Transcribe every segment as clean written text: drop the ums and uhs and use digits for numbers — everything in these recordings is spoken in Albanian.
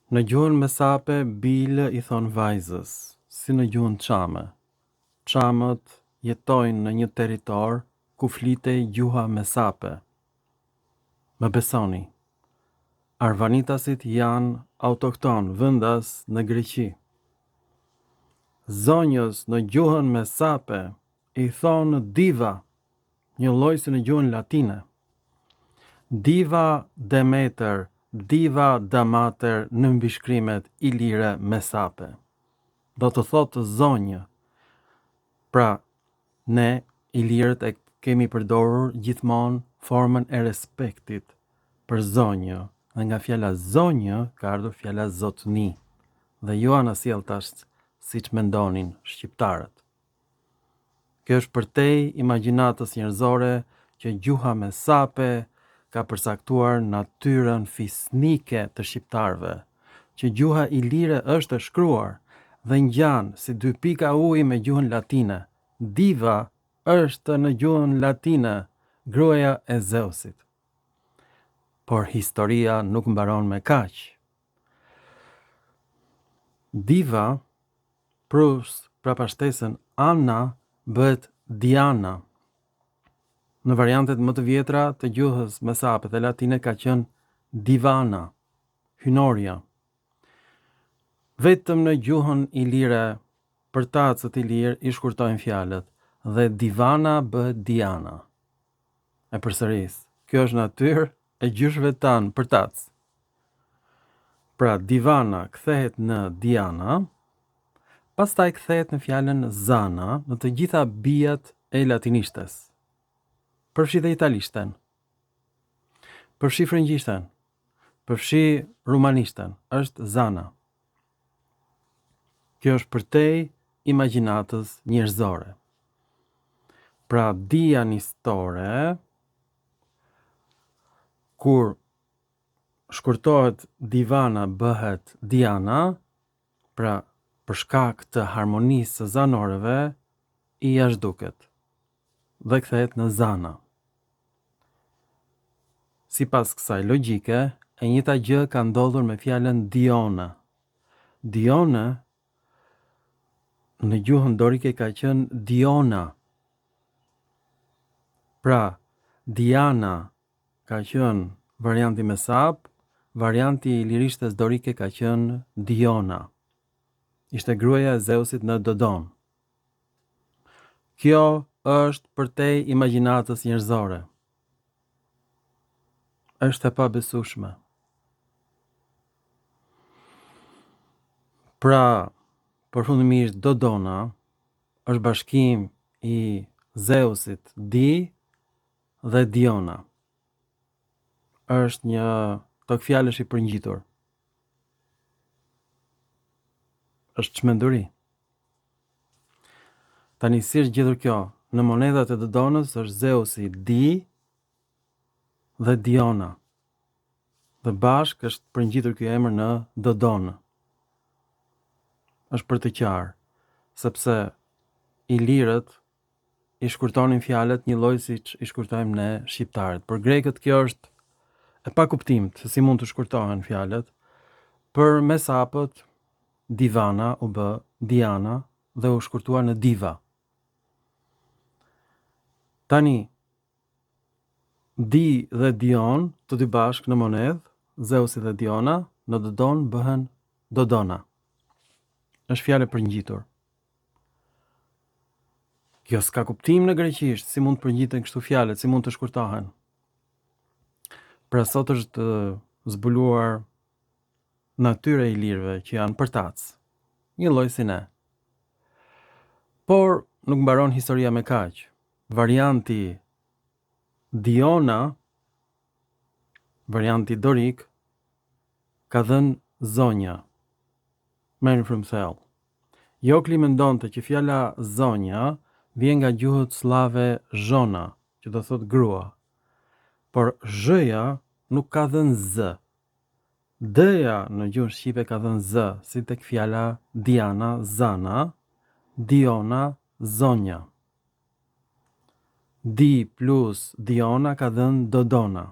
Në gjuhën mesape bilë i thonë vajzës, si në gjuhën çame. Çamët jetojnë në një territor ku flitej gjuha mesape. Më besoni. Arvanitasit janë autoktonë vendas në Greqi. Zonjës në gjuhën mesape i thonë diva, njëlloj si në gjuhën latine. Diva Demeter, Diva Damater në mbishkrimet ilire mesape. Do të thotë zonjë. Pra, ne ilirët e kemi përdorur gjithmonë formën e respektit për zonjë dhe nga fjala zonjë ka ardhur fjala zotni dhe jo anasjelltas siç mendonin shqiptarët. Kjo është përtej imagjinatës njerëzore që gjuha mesape ka përcaktuar natyrën fisnike të shqiptarëve, që gjuha ilire është e shkruar dhe ngjan si dy pika uji me gjuhën latine. Diva është në gjuhën latine gruaja e Zeusit. Por historia nuk mbaron me kaq. Diva plus prapashtesën Anna bëhet Diana. Në variantet më të vjetra të gjuhës mesape dhe latine ka qenë Divana, hyjnorja. Vetëm në gjuhën ilire, përtacët ilirë i shkurtojnë fjalët dhe Divana bëhet Diana. E përsëris, kjo është natyrë e gjyshëve tanë përtacë. Pra Divana kthehet në Diana, pastaj kthehet në fjalën Zana në të gjitha bijat e latinishtes. Përfshi dhe italishten. Përfshi frëngjishten. Përfshi rumanishten. Është Zana. Kjo është përtej imagjinatës njerëzore. Pra Dianistore, kur shkurtohet Divana bëhet Diana, pra për shkak të harmonisë së zanoreve, i-ja zhduket dhe kthehet në Zana. Sipas kësaj logjike, e njëjta gjë ka ndodhur me fjalën Dione. Dione në gjuhën dorike ka qenë Diona. Pra, Diana ka qenë varianti mesap, varianti i ilirishtes dorike ka qenë Diona. Ishte gruaja e Zeusit në Dodon. Kjo është përtej imagjinatës njerëzore. Është e pabesueshme. Pra, përfundimisht Dodona është bashkim i Zeusit Di dhe Diona. Është një togfjalësh i përngjitur. Është çmenduri. Tani si është gjetur kjo? Në monedhat e Dodonës është Zeusi Di dhe Diona. Dhe bashkë është përngjitur ky emër në Dodonë. Është për të qarë, sepse ilirët i shkurtonin fjalët njëlloj siç i shkurtojmë ne shqiptarët. Për grekët kjo është e pakuptimtë se si mund të shkurtohen fjalët. Për mesapët Divana u bë Diana dhe u shkurtua në Diva. Tani Di dhe Dion, të dy bashkë në monedhë, Zeusi dhe Diona, në Dodon bëhen Dodona. Është fjalë e përngjitur. Kjo s'ka kuptim në greqisht, si mund të përngjiten kështu fjalët, si mund të shkurtohen. Pra sot është zbuluar natyra e ilirëve që janë përtacë, njëlloj si ne. Por nuk mbaron historia me kaq. Varianti Diona, varianti Dorik, ka dhënë zonja. Merrni frymë thellë. Jokli mendonte që fjala zonja vjen nga gjuhët sllave zhona, që do thotë grua. Por zh-ja nuk ka dhënë z. D-ja në gjuhën shqipe ka dhënë z, si tek fjala Diana, Zana, Diona, Zonja. Di plus Diona ka dhënë Dodona.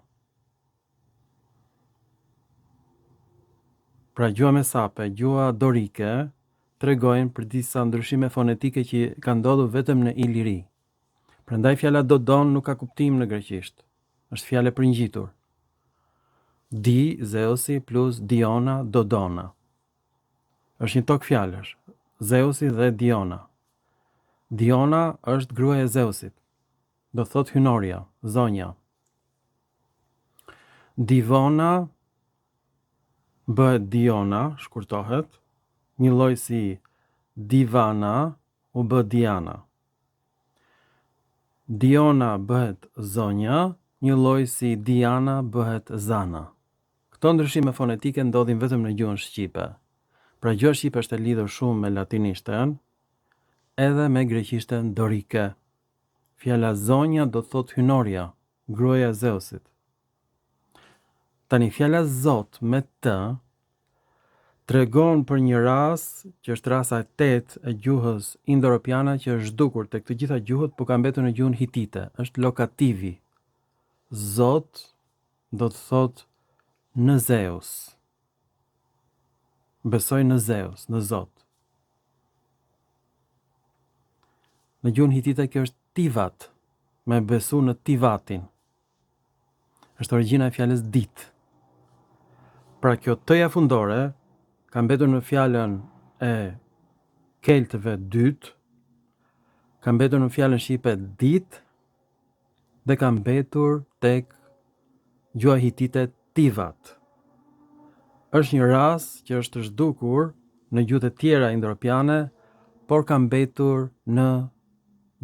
Pra gjuha mesape, gjuha dorike, tregojnë për disa ndryshime fonetike që kanë ndodhur vetëm në Iliri. Prandaj fjala Dodon nuk ka kuptim në greqisht. Është fjalë e përngjitur. Di, Zeusi plus Diona, Dodona. Është një togfjalësh. Zeusi dhe Diona. Diona është gruaja e Zeusit. Do thotë hyjnorja, zonja. Divona bëhet Diona, shkurtohet, njëlloj si Divana u bë Diana. Diona bëhet zonja, njëlloj si Diana bëhet Zana. Këto ndryshime fonetike ndodhin vetëm në gjuhën shqipe. Pra gjuha shqipe është e lidhur shumë me latinishten, edhe me greqishten dorike. Fjala zonja do të thotë hyjnorja, gruaja e Zeusit. Tani fjala zot me t tregon për një rasë që është rasa e tetë e gjuhës indoeuropiane që është zhdukur tek të gjitha gjuhët, po ka mbetur në gjuhën hitite, është lokativi. Zot do të thotë në Zeus. Besoj në Zeus, në Zot. Në gjuhën hitite kjo është tivat, me besu në tivatin. Është origjina e fjalës ditë. Pra kjo t-ja fundore ka mbetur në fjalën e keltëve dyt, ka mbetur në fjalën shqipe ditë dhe ka mbetur tek gjuha hitite tivat. Është një rasë që është zhdukur në gjuhët e tjera indoeuropiane, por ka mbetur në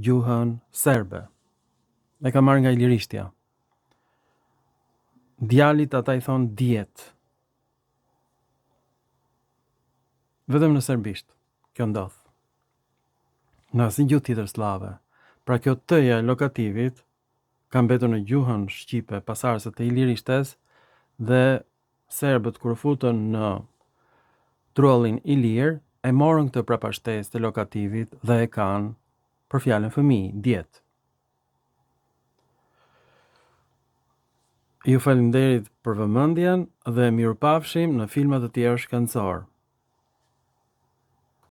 gjuhën serbe. E ka marrë nga ilirishtja. Djalit ata i thonë djet. Vetëm në serbisht kjo ndodh. Në asnjë gjuhë tjetër sllave. Pra kjo t-ja e lokativit ka mbetur në gjuhën shqipe pasardhëse të ilirishtes dhe serbët kur u futën në truallin ilir e morën këtë prapashtesë të lokativit dhe e kanë për fjalën fëmijë, djet. Ju faleminderit për vëmendjen dhe mirupafshim në filma të tjerë shkencorë.